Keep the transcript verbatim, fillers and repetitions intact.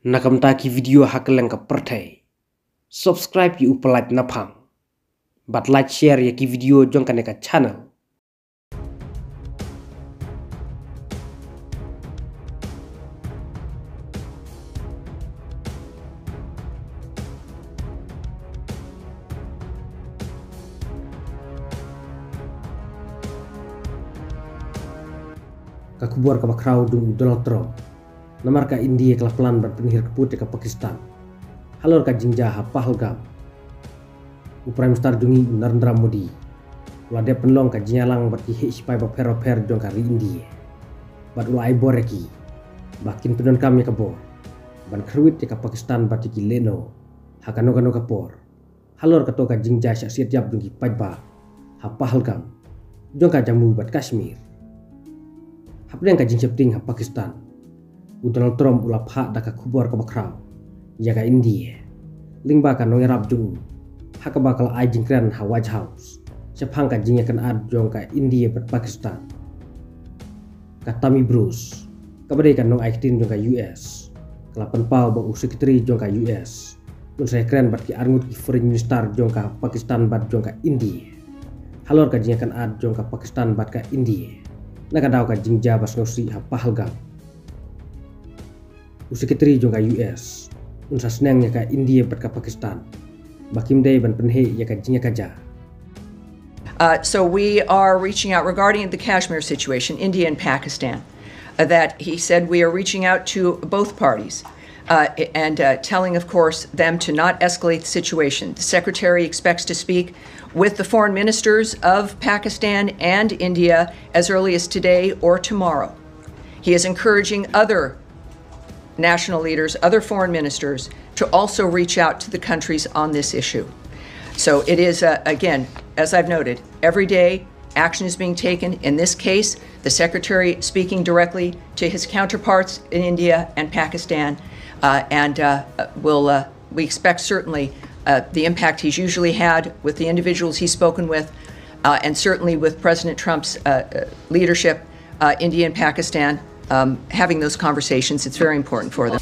Na ka bynta ki video ha kylleng ka pyrthei, subscribe ïa u Palat Naphang bad like share ïa ki video jong kane ka channel. Ka khubor kaba khraw jong u Donald Trump. Namar ka India ka la plan ban pynhiar kput ïa ka Pakistan halor ka jingjia ha Pahalgam, u Prime Minister jong ngi u Narendra Modi u la dep pynlong ka jingïalang bad ki heh shipai bapher bapher jong ka ri India bad u la ai bor ïa ki ba kin pyndonkam ïa ka bor ban kyrwit ïa ka Pakistan bad ïa ki lehnoh ha kano kano ka por halor kato ka jingjia shah siat ïap jong ki paidbah ha Pahalgam jong ka Jammu bad Kashmir. Hapdeng ka jingsheptieng ha Pakistan, u Donald Trump u la phah da ka khubor kaba khraw ïa ka India lyngba ka nongïarap jong u, ha kaba ka la ai jingkren ha White House shaphang ka jingïakynad jong ka India bad Pakistan. Ka Tammy Bruce, kaba dei ka nongai ktien jong ka U S, ka la pynpaw ba u Secretary jong ka U S un sa ïakren bad ki arngut ki Foreign Minister jong ka Pakistan bad jong ka India halor ka jingïakynad jong ka Pakistan bad ka India na ka daw ka jingjia ba sngewsih ha Pahalgam. U Secretary jong ka U S un sa sneng ïa ka India bad ka Pakistan ba kim dei ban pynheh ïa ka jingïakajia. Uh, so we are reaching out regarding the Kashmir situation, India and Pakistan, uh, that he said we are reaching out to both parties, uh, and, uh, telling, of course, them to not escalate the situation. The Secretary expects to speak with the foreign ministers of Pakistan and India as early as today or tomorrow. He is encouraging other national leaders, other foreign ministers, to also reach out to the countries on this issue. So it is, uh, again, as I've noted, every day action is being taken. In this case, the Secretary speaking directly to his counterparts in India and Pakistan, uh, and, uh, will, uh, we expect certainly, uh, the impact he's usually had with the individuals he's spoken with, uh, and certainly with President Trump's, uh, uh, leadership, uh, India and Pakistan, um, having those conversations. It's very important for them.